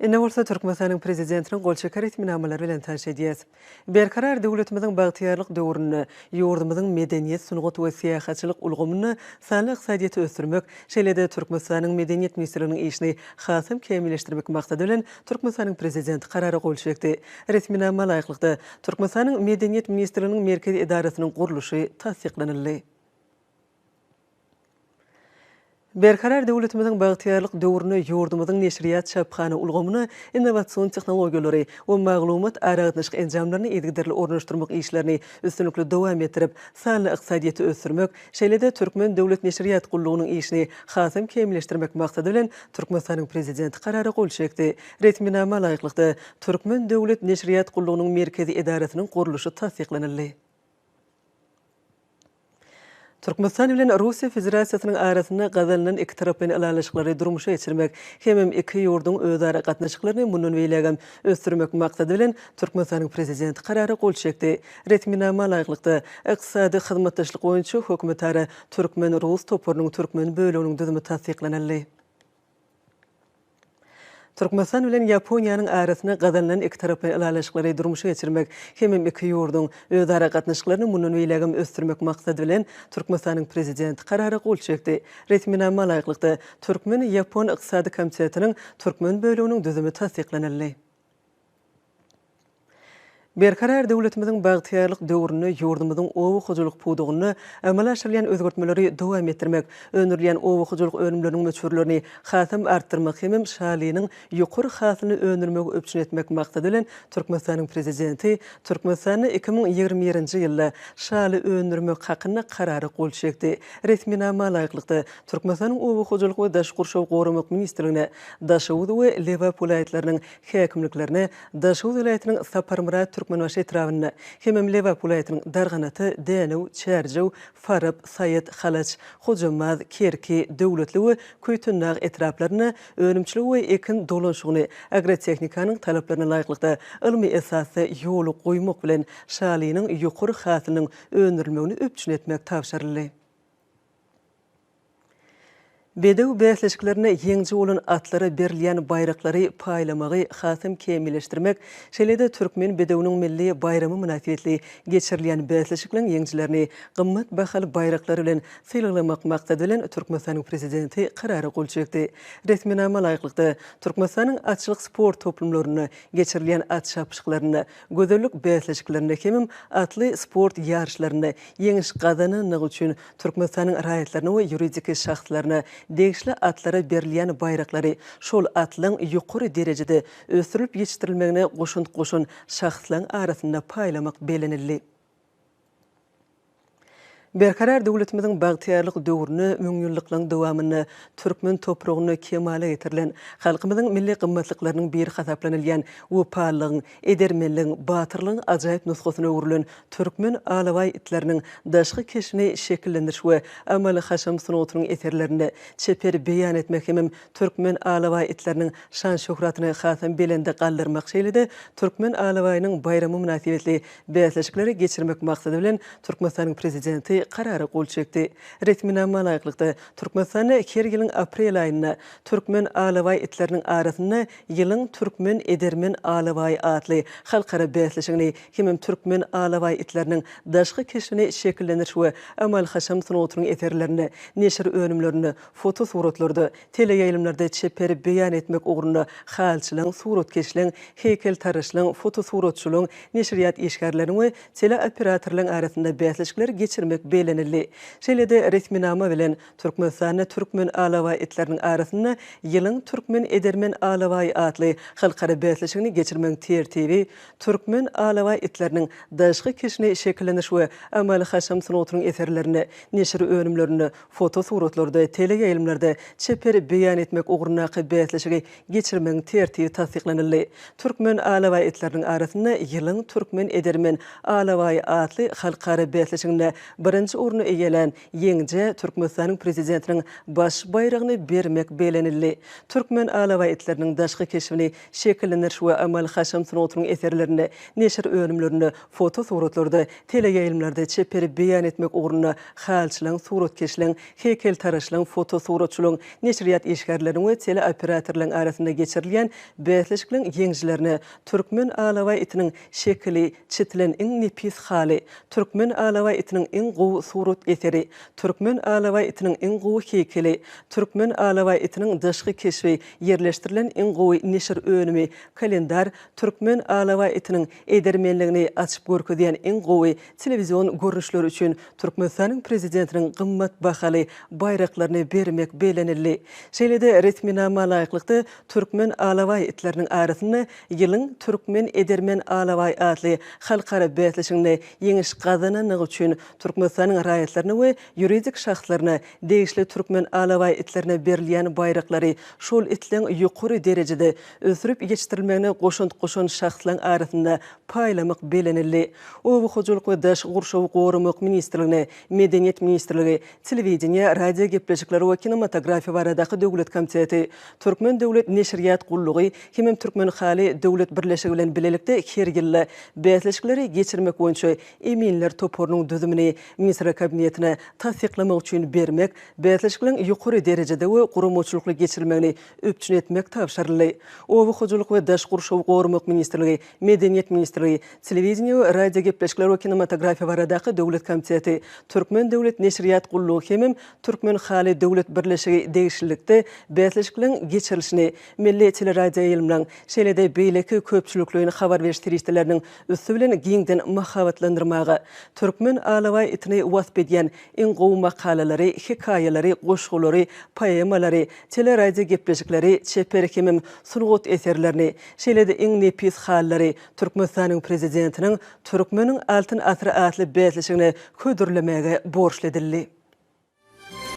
Indi bolsa Türkmenistanyň Prezidentiniň gol çeken resminamalary bilen tanyş edýäs. Berkarar döwletimiziň bagtyýarlyk döwründe ýurdumyzyň medeniýet, sungat we syýahatçylyk ulgamynda sanly ykdysadyýeti ösdürmek, şeýle-de Türkmenistanyň Medeniýet ministrliginiň işini hasam kämilleşdirmek maksady bilen Türkmenistanyň Prezidenti Karara gol çekdi. Resminama laýyklykda, Türkmenistanyň Medeniýet ministrliginiň merkezi edarasynyň gurluşy tassyklanyldy. Berkarar döwletimiziň bagtyýarlyk döwründe ýurdumyzyň neşirýat-çaphana ulgamyna innowasion tehnologiýalary we maglumat-aragatnaşyk enjamlaryny yzygiderli ornaşdyrmak işlerini üstünlikli dowam etdirip, sanly ykdysadyýeti ösdürmek, şeýle-de Türkmen döwlet neşirýat gullugynyň işini hasam kämilleşdirmek maksady bilen Türkmenistanyň Prezidenti Karara gol çekdi. Resminama laýyklykda, Türkmen döwlet neşirýat gullugynyň merkezi edarasynyň gurluşy tassyklanyldy. Türkmenistan bilen Russiýa Federasiýasynyň arasynda gazanylan ikitaraplaýyn ylalaşyklary durmuşa geçirmek hemem iki ýurduň özara gatnaşyklaryny mundan beýlägem ösdürmek maksady bilen Türkmenistanyň Prezidenti Karara gol çekdi. Resminama laýyklykda, Ykdysady hyzmatdaşlyk boýunça hökümetara türkmen-rus toparynyň türkmen böleginiň düzümi tassyklanyldy. Türkmenistan bilen Ýaponiýanyň arasynda gazanylan ikitaraplaýyn ylalaşyklary durmuşa geçirmek hemem iki ýurduň özara gatnaşyklaryny mundan beýlägem ösdürmek maksady bilen Türkmenistanyň Prezidenti Karara gol çekdi. Resminama laýyklykda, Türkmen-ýapon ykdysady komitetiniň türkmen böleginiň düzümi tassyklanyldy. Berkarar döwletimiziň bagtyýarlyk döwründe ýurdumyzyň oba hojalyk pudagynda amala aşyrylýan özgertmeleri dowam etdirmek, öndürilýän oba hojalyk önümleriniň möçberlerini hasam artdyrmak hemem şalynyň ýokary hasylyny öndürmegi üpjün etmek maksady bilen Türkmenistanyň Prezidenti Türkmenistanda 2021-nji ýylda şaly öndürmek hakynda Karara gol çekdi. Resminama laýyklykda, Türkmenistanyň Oba hojalyk we daşky gurşawy goramak ministrligine Daşoguz we Lebap welaýatlarynyň häkimliklerine Daşoguz welaýatynyň Saparmyrat Türkmenbaşy etrabynda hemem Lebap welaýatynyň Darganata, Dänew, Çärjew, Farap, Saýat, Halaç, Hojambaz, Kerki, Döwletli we Köýtendag etraplarynda önümçiligi we ekin dolanyşygyny agrotehnikanyň talaplaryna laýyklykda ylmy esasda ýola goýmak bilen şalynyň ýokary hasylynyň öndürilmegini üpjün etmek tabşyryldy. Bedew bäsleşiklerinde ýeňiji bolan atlara berilýän baýraklary paýlamagy hasam kämilleşdirmek, şeýle-de Türkmen bedewiniň milli baýramy mynasybetli geçirilýän bäsleşikleriň ýeňijilerini gymmat bahaly baýraklar bilen sylaglamak maksady bilen Türkmenistanyň Prezidenti Karara gol çekdi. Resminama laýyklykda, Türkmenistanyň atçylyk sport toplumlarynda geçirilýän at çapyşyklarynda, gözellik bäsleşiklerinde hemem atly sport ýaryşlarynda ýeňiş gazananlygy üçin Türkmenistanyň raýatlaryna we ýuridik şahslaryna degişli atlara berilýän baýraklary şol atlaň ýokary derejede ösdürilip ýetişdirilmegine goşant goşan şahslaň arasynda paýlamak bellenildi. Berkarar döwletimiziň bagtyýarlyk döwründe müňýyllyklaryň dowamynda türkmen topragynda kemala getirilen, halkymyzyň milli gymmatlyklarynyň biri hasaplanylýan wepalylygyň, edermenligiň, batyrlygyň ajaýyp nusgasyna öwrülen türkmen alabaý itleriniň daşky keşbini şekillendiriş we amaly-haşam sungatynyň eserlerinde çeper beýan etmek hemem türkmen alabaý itleriniň şan-şöhratyny hasam belende galdyrmak şeýle-de Türkmen alabaýynyň baýramy mynasybetli bäsleşikleri geçirmek maksady bilen Türkmenistanyň Prezidenti Karara gol çekdi. Resminama laýyklykda, Türkmenistanda her ýylyň aprel aýynda türkmen alabaý itleriniň arasynda Ýylyň türkmen edermen alabaýy atly halkara bäsleşigini hemem türkmen alabaý itleriniň daşky keşbini şekillendiriş we amaly-haşam sungatynyň eserlerinde, neşir önümlerinde, fotosuratlarda, teleýaýlymlarda çeper beýan etmek ugrunda halyçylaryň, suratkeşleň, heýkeltaraşlaryň, fotosuratçylaryň, neşirýat işgärleriniň we teleoperatorlaryň arasynda bäsleşikleri geçirmek bellenildi. Şeýle-de resminama bilen Türkmenistanda türkmen alabaý itleriniň arasynda Ýylyň türkmen edermen alabaýy atly halkara bäsleşigini geçirmegiň tertibi, türkmen alabaý itleriniň daşky keşbini şekillendiriş we amaly-haşam sungatynyň eserlerinde, neşir önümlerinde, fotosuratlarda, teleýaýlymlarda çeper beýan etmek ugrundaky bäsleşigi geçirmegiň tertibi tassyklanyldy. Türkmen alabaý itleriniň arasynda Ýylyň türkmen edermen alabaýy atly halkara bäsleşiginde birinji. birinji orny eýelän ýeňijä Türkmenistanyň Prezidentiniň baş baýragyny bermek bellenildi. Türkmen alabaý itleriniň daşky keşbini şekillendiriş we amaly-haşam sungatynyň eserlerinde, neşir önümlerinde, fotosuratlarda, teleýaýlymlarda çeper beýan etmek ugrunda halyçylaryň, suratkeşleň, heýkeltaraşlaryň, fotosuratçylaryň, neşirýat işgärleriniň we teleoperatorlaryň arasynda geçirilýän bäsleşikleriň ýeňijilerine Türkmen alabaý itiniň şekili çitilen iň nepis haly, Türkmen alabaý itiniň iň gowy surat eseri, Türkmen alabaý itiniň iň gowy heýkeli, Türkmen alabaý itiniň daşky keşbi ýerleşdirilen iň gowy neşir önümi, kalendar, Türkmen alabaý itiniň edermenligini açyp görkezýän iň gowy telewizion görnüşleri üçin Türkmenistanyň Prezidentiniň gymmat bahaly baýraklaryny bermek bellenildi. Şeýle-de resminama laýyklykda, türkmen alabaý itleriniň arasynda Ýylyň türkmen edermen alabaý atly halkara bäsleşiginde ýeňiş gazanandygy üçin Türkmenistanyň raýatlaryna we ýuridik şahslaryna degişli türkmen alabaý itlerine berilýän baýraklary şol itleň ýokary derejede ösdürip ýetişdirilmegine goşant goşan şahslaň arasynda paýlamak bellenildi. Oba hojalyk we daşky gurşawy goramak ministrligine, Medeniýet ministrligi, Telewideniýe, radiogepleşikler we kinematografiýa baradaky döwlet komiteti, Türkmen döwlet neşirýat gullugy hemem Türkmenhaly döwlet birleşigi bilen bilelikde her ýylda bäsleşikleri geçirmek boýunça eminler toparynyň düzümini Ministrler Kabinetine tassyklamak üçin bermek, bäsleşikleriň ýokary derejede we guramaçylykly geçirilmegini üpjün etmek tabşyryldy. Oba hojalyk we daş gurşawy goramak ministrligi, Medeniýet ministrligi, Telewideniýe we radiogepleşikler we kinematografiýa baradaky döwlet komiteti, Türkmen döwlet neşirýat gullugy hemem Türkmenhaly döwlet birleşigi degişlilikde bäsleşikleriň geçirilişini milli teleradioýaýlymlaryň, şeýle-de beýleki köpçülikleýin habar beriş serişdeleriniň üsti bilen giňden mahabatlandyrmaga, türkmen alabaý itini wasp edýän iň gowy makalalary, hekaýalary, goşgulary, poemalary, teleradiogepleşikleri, çeper hemem sungat eserlerini, şeýle-de iň nepis halylary Türkmenistanyň Prezidentiniň Türkmeniň Altyn asyry atly bäsleşigine hödürlemäge borçly edildi.